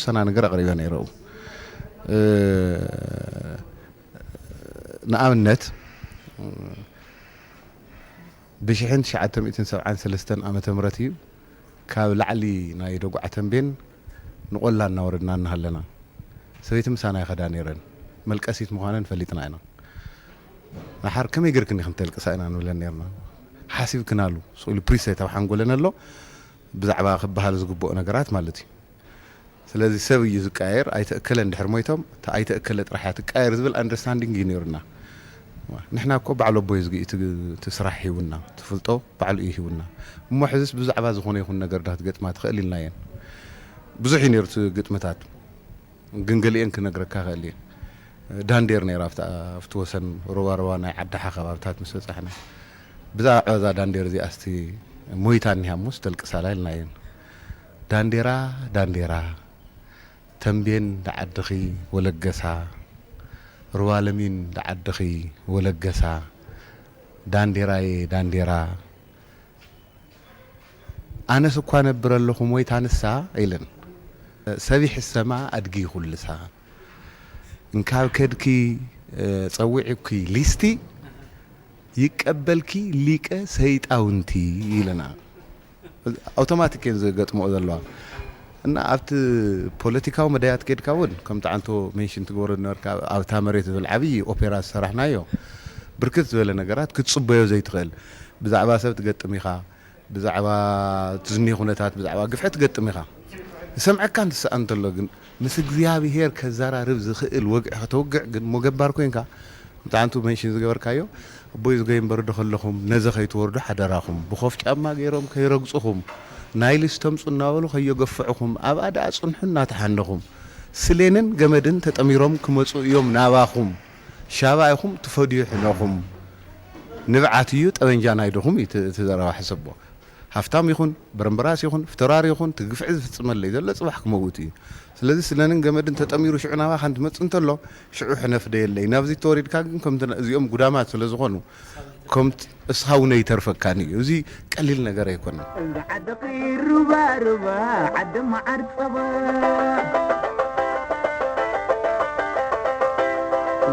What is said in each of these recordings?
ሰና ነገር ኣቕሪበ ነይረ። ንኣብነት ብ1973 ዓመተ ምህረት እዩ ካብ ላዕሊ ናይ ደጉዓ ተንቤን ንቆላ እናወረድና እናሃለና ሰበይቲ ምሳና ይኸዳ ነይረን። መልቀሲት ምዃነን ፈሊጥና ኢና። ንሓር ከመይ ገርክን ኢኽን ተልቅሳ ኢና ንብለን ነርና። ሓሲብክናሉ ስእሉ ፕሪሰት ኣብ ሓንጎለን ኣሎ ብዛዕባ ክበሃል ዝግብኦ ነገራት ማለት እዩ። ስለዚ ሰብ እዩ ዝቀያየር። ኣይተእከለ እንድሕር ሞይቶም እታ ኣይተእከለ ጥራሕ እያ ትቀያየር ዝብል ኣንደርስታንዲንግ እዩ ነይሩና። ንሕና እኮ ባዕሉ ኣቦ እዩ ዝግ- እቲ እቲ ስራሕ ሂቡና፣ ትፍልጦ ባዕሉ እዩ ሂቡና። እሞ ሕዝስ ብዛዕባ ዝኾነ ይኹን ነገር ዳ ክትገጥማ ትኽእል ኢልናየን። ብዙሕ እዩ ነይሩ እቲ ግጥምታት፣ ግን ገሊአን ክነግረካ ክእል እየ። ዳንዴር ነይራ ኣብታ- ኣብቲ ወሰን ሩባ ሩባ ናይ ዓዲ ሓኻባብታት ምስ በጻሕና ብዛዕባ እዛ ዳንዴር እዚኣ እስቲ ሞይታ እኒሃ እሞ ስተልቅሳላ ኢልናየን። ዳንዴራ ዳንዴራ ተንቤን ደዓድኺ ወለገሳ፣ ሩባ ለሚን ደዓድኺ ወለገሳ፣ ዳንዴራየ ዳንዴራ፣ ኣነስ እኳ ነብር ኣለኹ ሞይታ ንሳ ኢለን። ሰብ ይሕሰማ ኣድጊ ይኹልሳ፣ እንካብ ከድኪ ጸዊዕኩ ሊስቲ ይቀበልኪ ሊቀ ሰይጣውንቲ ኢለና። ኣውቶማቲክ እየን ዝገጥምኦ ዘለዋ። እና ኣብቲ ፖለቲካዊ መዳያት ከድካ እውን ከምቲ ዓንቶ ሜንሽን ትገብሮ ነበርካ፣ ኣብታ መሬት ዝብል ዓብዪ ኦፔራ ዝሰራሕናዮ ብርክት ዝበለ ነገራት ክትፅበዮ ዘይትኽእል፣ ብዛዕባ ሰብ ትገጥም ኢኻ፣ ብዛዕባ ትዝኒ ኩነታት ብዛዕባ ግፍዒ ትገጥም ኢኻ። ዝሰምዐካ እንትስኣ እንተሎ ግን ምስ እግዚኣብሄር ከዘራርብ ዝኽእል ወግዒ ከተውግዕ ግን ሞ ገባር ኮንካ ብጣዕንቱ መንሽን ዝገበርካዮ ኣቦይ ዝገይ እምበር ዶ ከለኹም ነዚ ከይትወርዱ ሓደራኹም ብኾፍ ጫማ ገይሮም ከይረግፁኹም ናይሊ ስተምፁ እናበሉ ከየገፍዕኹም ኣብኣ ደኣ ፅንሑ እናተሓነኹም ስሌንን ገመድን ተጠሚሮም ክመፁ እዮም ናባኹም ሻባ ኢኹም ትፈድዩ ሕነኹም ንብዓት እዩ ጠበንጃ ናይ ድኹም እዩ እቲ ዘረባ ሕሰቦ ሃፍታም ይኹን በረምበራስ ይኹን ፍተራሪ ይኹን ትግፍዒ ዝፍፅመለይ ዘሎ ፅባሕ ክመውት እዩ ስለዚ ስለንን ገመድን ተጠሚሩ ሽዑ ናባኻ እንትመፅእ እንተሎ ሽዑ ሕነፍ ደየለይ ናብዚ ተወሪድካ ግን ከምቲ እዚኦም ጉዳማት ስለ ዝኾኑ ከምቲ እስኻ እውን ኣይተርፈካን እዩ እዚ ቀሊል ነገር ኣይኮነን። እዛ ዓድኺ ሩባ ሩባ ዓዲ መዓር ጸባ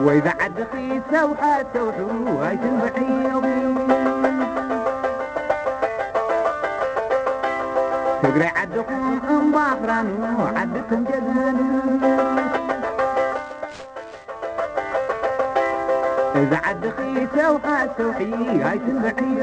ወይ እዛ ዓድኺ ሰውሓ ሰውሑ ኣይትንብዕዮ ትግራይ ዓድኹም እምባኽራኑ ዓድኩም ጀግናኑ እዛ ዓድኺ ሰውሓ ሰውሒ ኣይትንብዕዮ